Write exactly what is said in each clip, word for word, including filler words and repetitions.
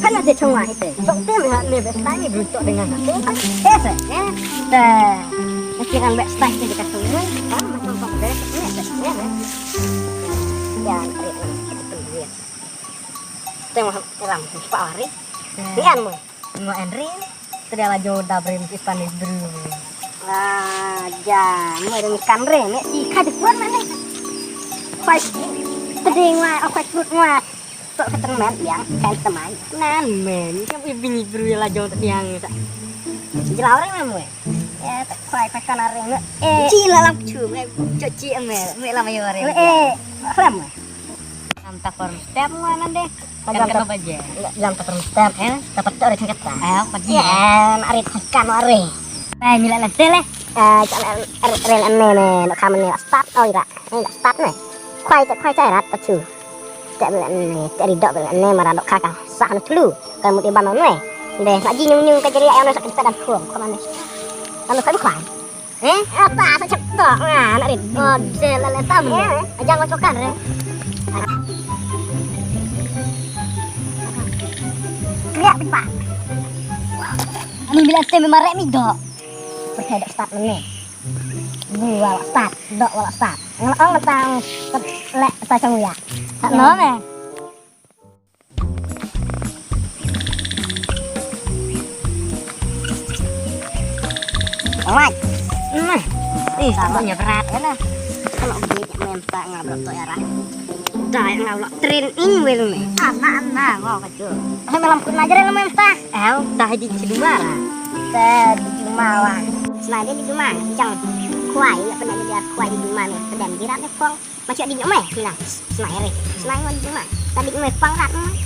Kan na te chong wa ite. Chong te me ha me be stai me brun to dengan ha te. Te se, eh. Te. Te kiran be stai te ka tu. Kan ma chong kong be ne te ne. Ya, te. Te ma ram pa wari. Ni an mo. Ngo Henry. Te dia la jo da brin Spanish brew. Ah, ja, mo ding kan re, me si ka de pon ma ne. Kwai. Te ding wa, kwai fruit wa. Tok ka tengmet biang, kan temai. Nan men, kan ui bini bru la jong ta biang ta. Jelaw re mam we. Ya, ta kwai kwai kan are me. Eh. Ci la lam chu me. Cho ci me, me lam yo re. Eh, lam we. Am ta por step ngwa nan de. Kan ta baje. Lam ta por step. Eh, ta pat ta re kan ta. Eh, pagi. Ya, are kan are. Ai, mila na tele. Eh, kan re ne ne, no kam ne start oi ra. Ni da start ne. Khwai te khwai te rat ta chu. Te bel ne, te ri dok bel ne mara dok kaka. Sa han tlu. Ka mut iban ne. De sa ji nyung nyung ka jeri ayo ne sa kita dan khum. Koma ne. Anu kan khwai. Eh, apa sa chep to. Ah, na ri. Oh, de la le tam. Ajang ko chokan re. Kriak pa. Ani bilang te me mare mi dok. Percaya dok start ne. Bu wala start, dok wala start. Ngal ong tang lek sa chang ya. Tak no me. Alright. Nah. Ih, sama nya berat ya nah. Kalau beli main tak nggak berat ya rah. Dah nggak ulak train in will me. Ama ama mau kaju. Hai malam kun aja lah main tak. Eh, dah di cedumara. Te di juma wa. Sma di juma. Jang. Kwai, ya pernah dia kwai di juma ni. Pedam di rat ni pong. Macam di juma, mina. Sma ere. Sma di juma. Tadi juma pang rat ni.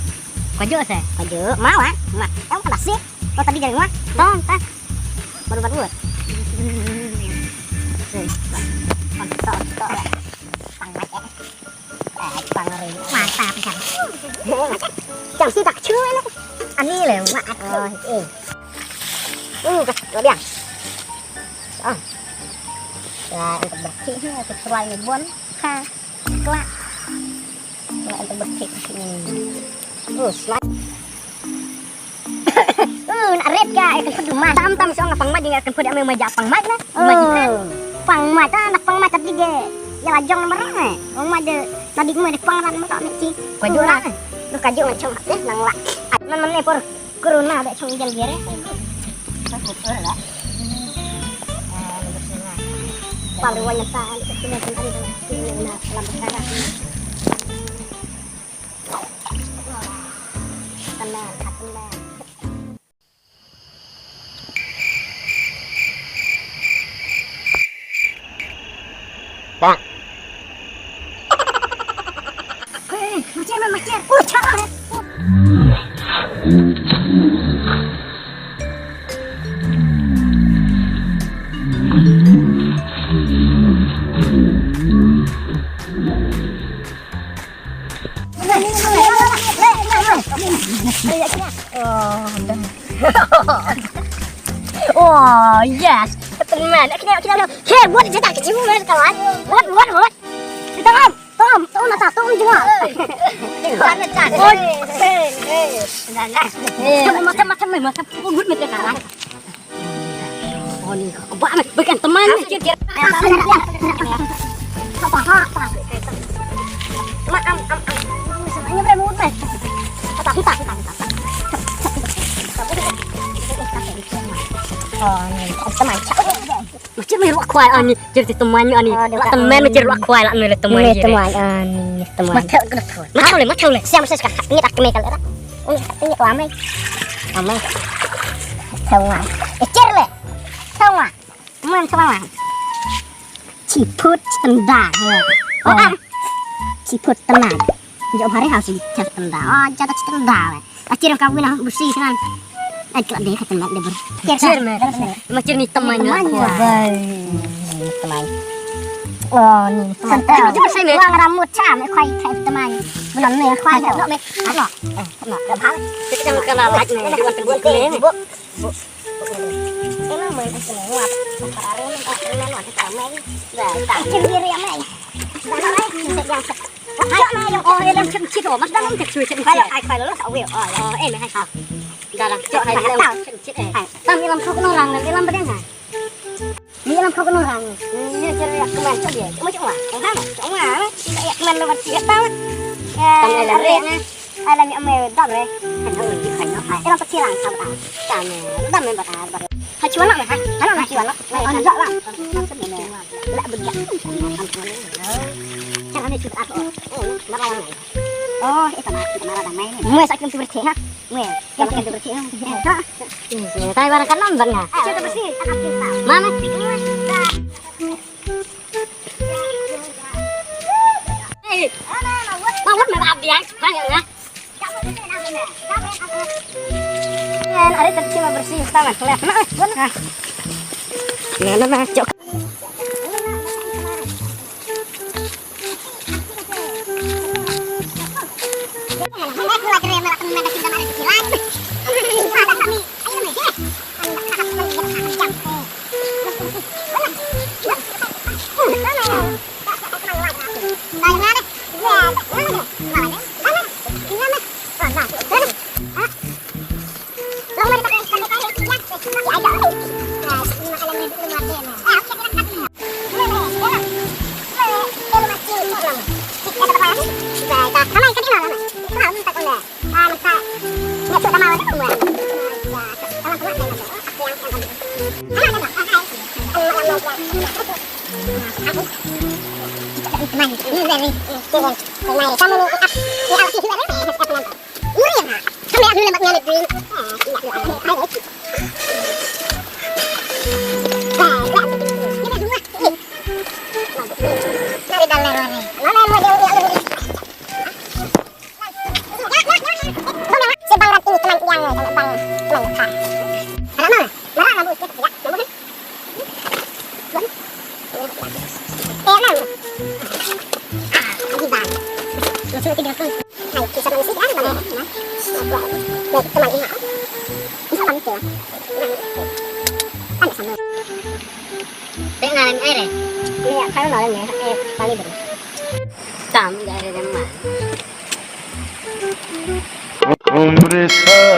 Kajo se. Kajo, mau ah. Ma, yang pada sih. Kau tadi dari rumah. Tong, tah. Baru baru. Pang, tong, tong. Pang mat eh. Pang ring. Mata pisang. Jam si tak chu ni. Ani le mak. Oh, eh. Uh, ka, ka biang. Ah. Ya, untuk berhenti ni, untuk suai ni bon. Ha. Kelak. Ya, untuk berhenti ni. Uh, selain. Uh, nak ret ka, eh, kan pedu mas. Tam tam song pang mat, dia kan pedu ame maja pang mat lah. Maji kan. Pang mat ah, nak pang mat tadi ge. Ya lajong nomor eh. Pang mat de, tadi gue de pang mat mak ni ci. Kaju lah. Lu kaju macam eh nang lah. Nan mana pur. Corona ba chong jal gere. Palu wa nyata, kita punya tempat itu, kita nak lam perkara. Tenang, tenang. Bang. Hei, macam mana macam? Oh, cakap. Oh, dah. Oh, yes. Teman, kena, kena, kena. Hey, buat je tak kecil, buat kawan. Buat, buat, buat. Kita kan, tom, tom, nasa, tom juga. Hey, hey, hey. Macam, macam, macam, macam. Buat, buat, kawan. Oh, ni, ba, ba, kan teman ni. Apa, apa? Ma, am, am, am. Ini berapa umur, Mas? Apa, apa, apa, apa? Oh, ni, teman. Macam ni ruak kuai, ah, ni. Jadi teman ni, ah, ni. Oh, dia ruak teman, macam ruak kuai lah, ni, teman ni. Teman, ah, ni, teman. Mata kena teman. Mata boleh, mata boleh. Siapa saya sekarang? Ini tak kena kalau tak. Ini, ini tu amai. Amai. Tahu ah. Eh, cer le. Tahu ah. Ang kemana? Chiput tenda. Oh, ah. Chiput tenda. Jauh hari harus chiput tenda. Oh, jatuh tenda. Akhirnya kau bilang besi kan. Ai, kelak deh, kata mat deh, bro. Kir, kir, me. Macam ni teman. Teman, ya. Bai. Teman. Oh, ni teman. Santai. Macam bersih, me. Uang rambut cam, eh, khuai, khuai teman. Belum, me, khuai, no, me. Ano? Eh, no, no, bang. Kita jangan kena like, me. Dia buat buat ni. Bu. Bu. Emang main aku ni, wah. Para ini, oh, ini, wah, kita main. Dah, tak. Cendiri yang main. Dah, main. Hai, oh, eh, lam chim chit, oh, mas dang chim chit. Hai, hai, hai, lo, lo, sa, wei, oh, ya. Oh, eh, me, hai, sa. Dah, dah, chok, hai, lam chim chit, eh. Tam, lam kau kena orang, lam, lam bedeng, hai. Ni lam kau kena orang. Ni, ni, cari aku main, chok dia. Cuma, cuma. Eh, sama, cuma, eh. Ya, kemana lo, berarti, ya, tahu. Ya, tam, eh, lam, are, eh. Ai la mi ame dam re. Kan dam re kan no. Ai ram pati lang sa ba. Kan dam me ba ba. Ha chuan lak me ha. Ha lak ha chuan lak. Ai an lak lang. La bu ja. Kan ane chuan lak. Mara lang. Oh, ita ma, ita mara dam mai ni. Mue sa kum tu berte ha. Mue. Kalau kan tu berte ha. Ha. Tai barang kan lam bang ha. Chuan tu berte. Mama. Hey. Ma wat me ba biang. Bang ya. Yan, are tadi cuma bersih tangan. Nah, nah, nah. Nah, nah, nah, cok. Tam, dari rumah. Hombre, sa.